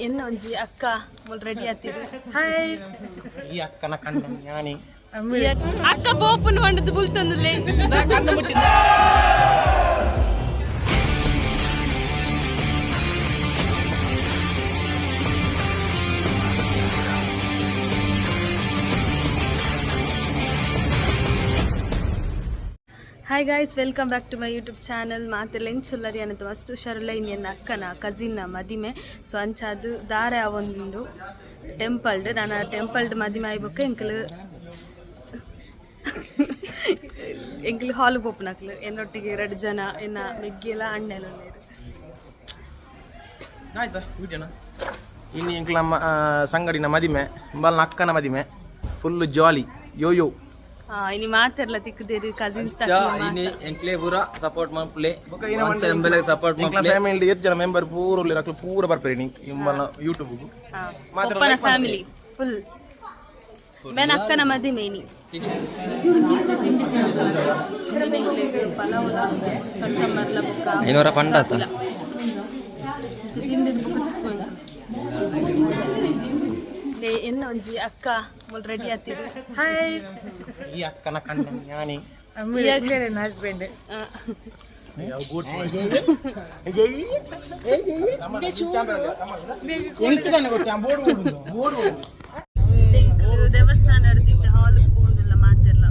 ಎನ್ನ ಒಂಜಿ ಅಕ್ಕ ಮುಲ್ ರೆಡಿ ಆತಿರು. ಹಾಯ್. ಈ ಅಕ್ಕನ ಕಣ್ಣ ಜ್ಞಾನಿ. ಅಕ್ಕ ಪೋಪುನು ಪಂಡದು ಬುಲ್ತೊಂದುಲ್ಲೆ. ಕಣ್ಣು ಮುಚ್ಚಿದ. Hi guys, welcome back to my YouTube channel. ಮಾತೆಲ್ಲ ಎಂಚುಲ್ಲರಿ ಅನ್ನತ ಮಸ್ತ್ ಹುಷಾರುಲ್ಲ. ಇನ್ನೆನ್ನ ಅಕ್ಕನ ಕಸಿನ್ನ ಮದಿಮೆ. ಸೊ ಅಂಚಾದು ದಾರೆ ಅವೊಂದು ಟೆಂಪಲ್ಡ್ ನಾನು ಟೆಂಪಲ್ಡ್ ಮದಿಮೆ ಆಯ್ಬೊಕ್ಕ ಎಂಕಲು ಎಂಕಲು ಹಾಲು ಪೋಪುನಕ್ಲು. ಎನ್ನೊಟ್ಟಿಗೆ ಎರಡು ಜನ ಎನ್ನ ಮೆಗ್ಗಿಯಲ್ಲ ಅಣ್ಣೆಲ್ಲ ಉಲ್ಲೆರ್. ಆಯ್ತಾ ವಿಡಿಯೋನ? ಇನ್ನು ಎಂಕ್ಲ ಸಂಗಡಿನ ಮದಿಮೆ, ಬಲ್ನ ಅಕ್ಕನ ಮದಿಮೆ, ಫುಲ್ ಜಾಲಿ ಯೋ ಯೋ. ಇನಿ ಮಾತೆರ್ಲ ತಿಕ್ಕುದೇರು ಕಸಿನ್ಸ್. ಇನಿ ಎಂಕ್ಲೆ ಪೂರ ಸಪೋರ್ಟ್ ಮನ್ಪುಲೆ. ಬೊಕ್ಕ ಏನ ಅಂಚ ಎಂಬೆಲೆ ಸಪೋರ್ಟ್ ಎಂಕ್ಲ ಮನ್ಪುಲೆ. ಫ್ಯಾಮಿಲಿ ಏತ್ ಜನ ಮೆಂಬರ್ ಪೂರ ಉಲ್ಲೆರ್, ಅಕ್ಲು ಪೂರ ಬರ್ಪೇರಿ ನೀ ಇಂಬಲ್ನ ಯೂಟ್ಯೂಬ್. ಪೊಪ್ಪನ ಫ್ಯಾಮಿಲಿ ಫುಲ್. ಮೇನ್ ಅಕ್ಕನ ಮದಿಮೆ ಇನಿ. ಪಲಾವ್ಲ ಕಚಂಬರ್ಲ ಬೊಕ್ಕ ಐನೂರ ಪಂಡ ಆತ. ತಿಂದಿದ್ದು ಬೊಕ್ಕ ತಿಕ್ಕೊಂಡು. ಲೇ, ಎನ್ನ ಒಂಜಿ ಅಕ್ಕ ಮುಲ್ ರೆಡಿ ಆತಿರು. ಹಾಯ್. ಈ ಅಕ್ಕನ ಕಣ್ಣ ಜ್ಞಾನಿ. ಹಸ್ಬೆಂಡ್. ದೇವಸ್ಥಾನ ನಡೆದಿತ್ತು ಹಾಲ್ ಪೋಂದುಲ್ಲ ಮಾತೆಲ್ಲ.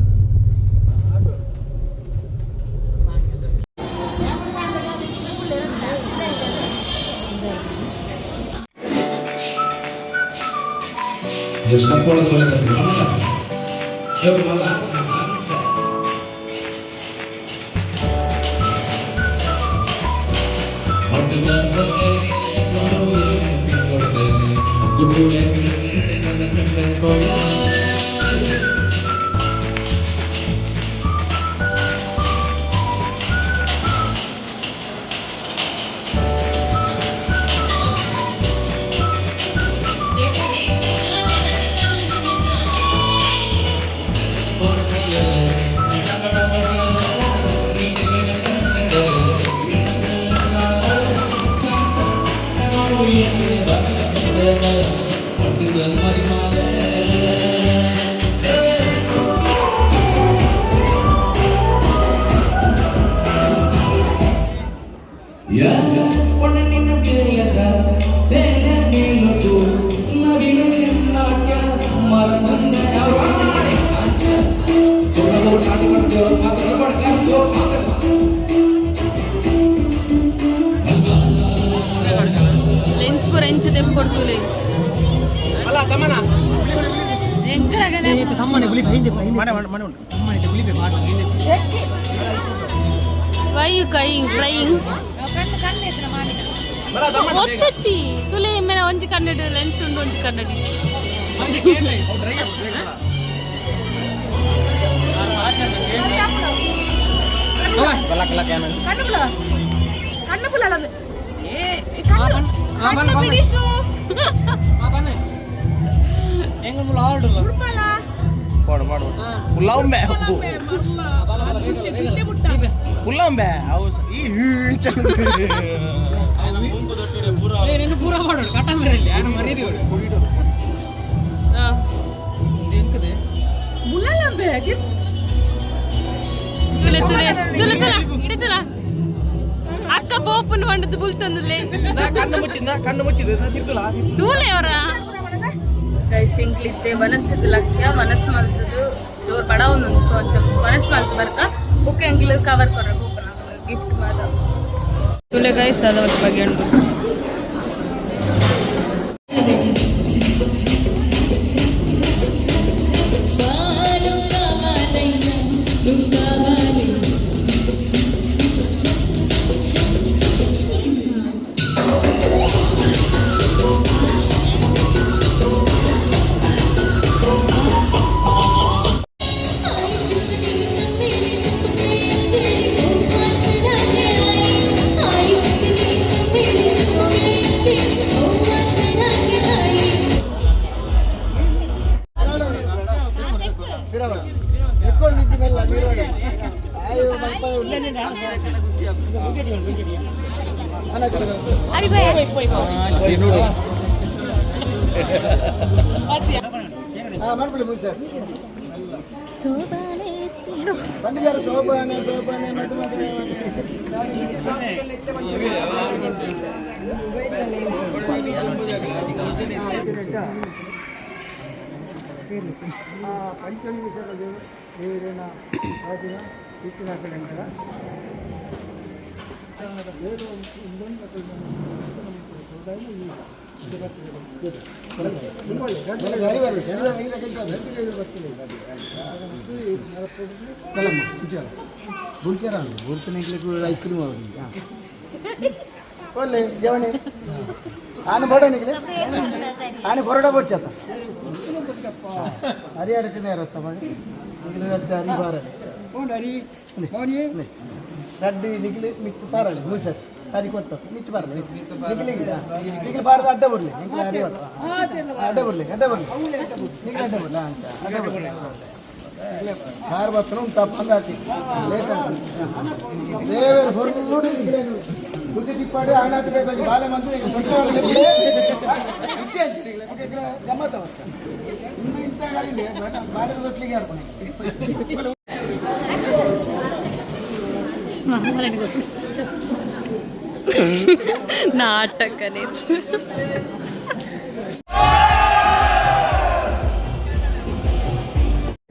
ಲೆನ್ಸ್ ಪೂರ ಎಂಚ ದೆಪ್ಪು ಕೊಡ್ತುಲೆ. ಅಲ್ಲ ತಮ್ಮನ. ಎಂಕರಗನೆ. ಮನೆ ಮನೆ ಉಂಟು. Why you crying, crying? ಒಚ್ಚೊಚ್ಚಿ ತುಲೆ ಮೇನ ಒಂಜಿ ಕನ್ನಡ ಲೆನ್ಸ್ ಉಂಡು, ಒಂಜಿ ಕನ್ನಡ. ಬಲಕ್ ಲಕ್ ಏನ. ಕಣ್ಣು ಪುಲ್ಲ ಕಣ್ಣು ಕಣ್ಣು ಬಿಡಿಸು. ಉಡುಪಲ. ಪಾಡು ಪಾಡು ಪುಲ್ಲಾಂಬೆ ಪುಲ್ಲಾಂಬೆ ಅವು ಈ ಮುಲ್ಲಂಬೆ. ತುಲೆ ತುಲೆ ತುಲೆ ತುಲ ಇಡೆ ತುಲ ಅಕ್ಕ ಪೋಪುನು ಪಂಡದು ಬುಲ್ತೊಂದುಲ್ಲೆ. ಕಣ್ಣು ಮುಚ್ಚಿದ, ಕಣ್ಣು ಮುಚ್ಚಿದ ತಿರ್ತುಲ. ತೂಲೆ ಅವರ ಗೈಸ್, ಇಂಕ್ಲಿತ್ತೆ ವನಸ್ಸದ ಲಕ್ಷ್ಯ ವನಸ್ ಮಲ್ತದು ಜೋರ್ ಬಡ ಒಂದು. ಸೊ ಅಂಚ ವನಸ್ ಮಲ್ತು ಬರ್ಕ ಬುಕ್ ಎಂಕ್ಲು ಕವರ್ ಕೊರ್ರ ಬೋಪನ ಗಿಫ್ಟ್ ಮಾತ. ತುಲೆ ಗೈಸ್, ಅದ ಬಗ್ಗೆ ಉಂಟು. ಆನೆ ಬರೋಡ ನಿಗಲೆ ಆನೆ ಬರೋಡ ಬರ್ಚತ್ತ ಅರಿ ಅಡಕನೆ ಇರತ್ತ ಅರಿ ಬಾರಲೆ ರಡ್ಡು ನಿಗಲಿ ಮಿತ್ತು ಪಾರಲೆ ಮೂಸರ್ ಅರಿ ಕೊಡ್ತ ಮಿತ್ತು ಪಾರಲೆ ನಿಗಲಿ ನಿಗಲಿ ಬಾರದ ಅಡ್ಡ ಬರ್ಲಿ ನಿಗಲಿ ಅರಿ ಅಡ್ಡ ಬರ್ಲಿ ಅಡ್ಡ ಬರ್ಲಿ ನಿಗಲಿ ಅಡ್ಡ ಬರ್ಲಿ ಅಂತ ಅಡ್ಡ ಬರ್ಲಿ ಕಾರ್ ಬತ್ತನ ಉಂಟು ತಪ್ಪಂದ ಹಾಕಿ ಲೇಟ್ ಆಗ್ತದೆ ದೇವರು ಹೊರಡು ಖುಷಿ ಟಿಪ್ಪಾಡಿ ಆನಾಥ ಬೇಕಾಗಿ ಬಾಲೆ ಮಂದು ಈಗ ಗಮ್ಮತ್ತ ವರ್ಷ ಇನ್ನು ಇಂಥ ಗಾಡಿ ಬಾಲೆ ದೊಡ್ಲಿಗೆ ಅರ್ಪಣೆ. ನಾಟಕನೇ.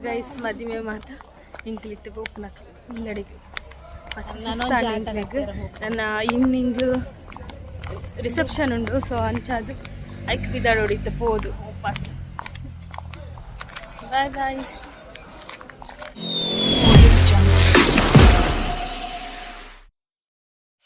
ಗೈಸ್, ಮದಿಮೆ ಮಾತ ಇಂಕ್ಲಿತ್ತು ಪೋಪುನಕ್ ಇಲ್ಲಡಿಗೆ. ನನ್ನ ಈವ್ನಿಂಗ್ ರಿಸೆಪ್ಷನ್ ಉಂಡು. ಸೊ ಅಂಚಾದ್ ಐಕ್ ಬಿದಾಡೋಡಿತ್ತು ಪೋದು ವಾಪಸ್. Bye boy.